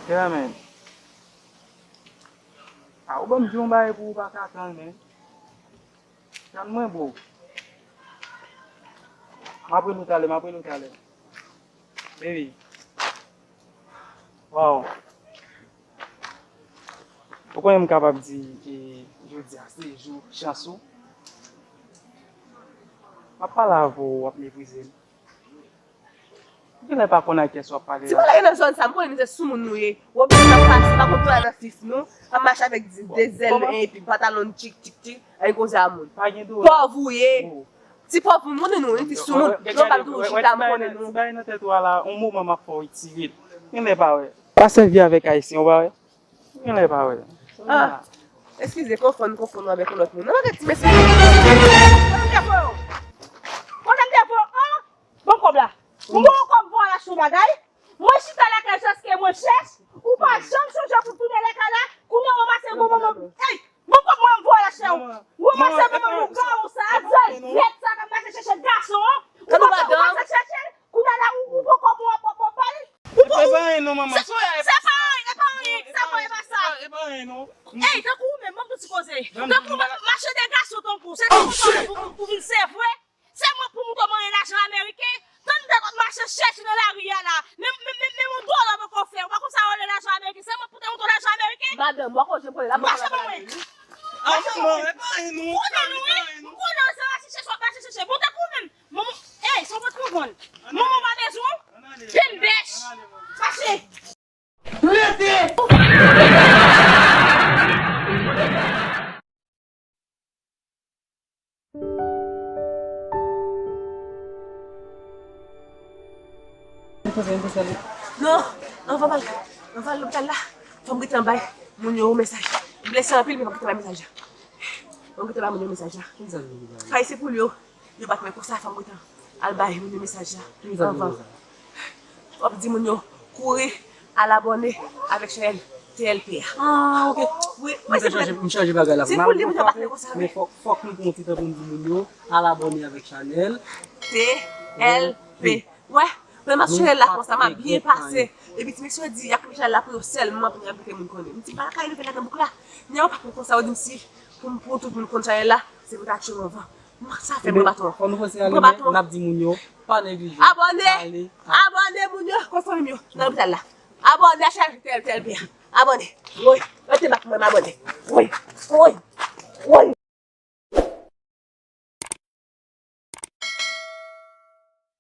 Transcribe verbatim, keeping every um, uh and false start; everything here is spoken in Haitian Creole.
Yeah, man. A, ou ban m di yon bagay pou ou pa ka tann, men. Tann mwen, bro. M ap rele w talè, m ap rele w talè. Baby. Wow. Ou konnen m kapab di, e, jodi a se jou chans ou. M ap pale avè w, w ap meprize m. Ou genlè pa konn ak kiyès w ap pale la. Ti bagay nan zòn sa, m konnen nou se soumoun nou ye. W oblije nan pase, pa konn twal nan fif nou, ap mache avèk de, de zèl epi pantalon tchik tchik tchik, al koze a moun. Pa gen dwòl. Pòv ou ye. Oh. Ti pòv moun, moun nou, ti soumoun. Non, pa m tou chita, m konnen nou. Ti bagay nan tèt ou a la, yon moman m ap fè w retire l. Genlè pa wè. Pa sèvi avèk ayisyen, ou pa wè. Genlè pa wè. Ah, eskize, konfonn, konfonn ou avèk yon lòt moun. Non, avèk ti mesye. Kote m te voye w? Kote m te voye w? An? Ban m kòb la. Ou ban m kòb pou al achte yon bagay? Mwen chita lakay jiskaske mwen chèch. Ou pa janm sonje pou tounen lakay la. Kounye a w ranmase bon manman. Ey! Ban m kòb mwen, m voye al achte w. Ou ranmase bon manman lougarou sa, zèl bèt sa k ap mache chèche gason an. Ou ranmase chèche l. Kounye a la, ou, ou pran kòb ou an, w ap ba l. Ou pran. E pa anyen non, manman. Se, se pa anyen, e pa anyen, sa pran, e pa sa. E pa anyen non. Ey, tankou ou menm, ban m tou ti koze. Tankou w ap mache de gason tankou, se te konsa pou, pou, pou vin sèvre. Se mwen pou m te manyen lajan ameriken. Tann de kot mache chèche nan lari a la. Men, men, men, men yon dola poko fè. Ou pa konn sa yo rele lajan ameriken. Se mwen pou te yon dola lajan ameriken. Madanm, w a koze pou la. Mache pou mwen. A, manman, e pa anyen non. M konnen nou, wi. M konnen se mache chèche, w ap mache chèche. Bon, tankou ou menm. Manman, ey, se yon pòt konprann. Manman pa bezwen w. Penn bèch. Fache. Rete! Non, anvan m al, anvan al lopital la, fò m gentan bay moun yo mesaj. M blese anpil, men fò m gentan bay mesaj la. Fò m gentan bay moun yo mesaj la. Kisa l vle bay? Kay se pou l yo. Yo bat mwen konsa, fò m gentan al bay moun yo mesaj la. Anvan. W ap di moun yo kouri al abòne avèk chanèl T L P a. Ah, ok. Wi, m te chanje, m chanje bagay la. Se pou li moun yo bat mwen konsa, wi. Men fòk, fòk nou pran yon ti tan pou nou di moun yo al abòne avèk chanèl T L P. Wè, men m ap chanèl la konsa, m ap byen pase. Epi ti mesye di, y ap met chanèl la pou yo sèlman, pou y envite moun konnen. M di, pa kay nou fè la nan bouk la. Nèg yo pa konn konsa, yo di m si pou m, pou tout moun konn chanèl la, se pou ta tchwe m anvan. Sa fè mwen baton. Fò nou fè se ale, men n ap di moun yo, pa neglije. Abòne! Abòne, moun yo! Konn fanmi m yo, nan lopital la. Abòne a chanèl T L P a. Abòne. Woy, rete bat mwen, m abòne. Woy, woy, woy.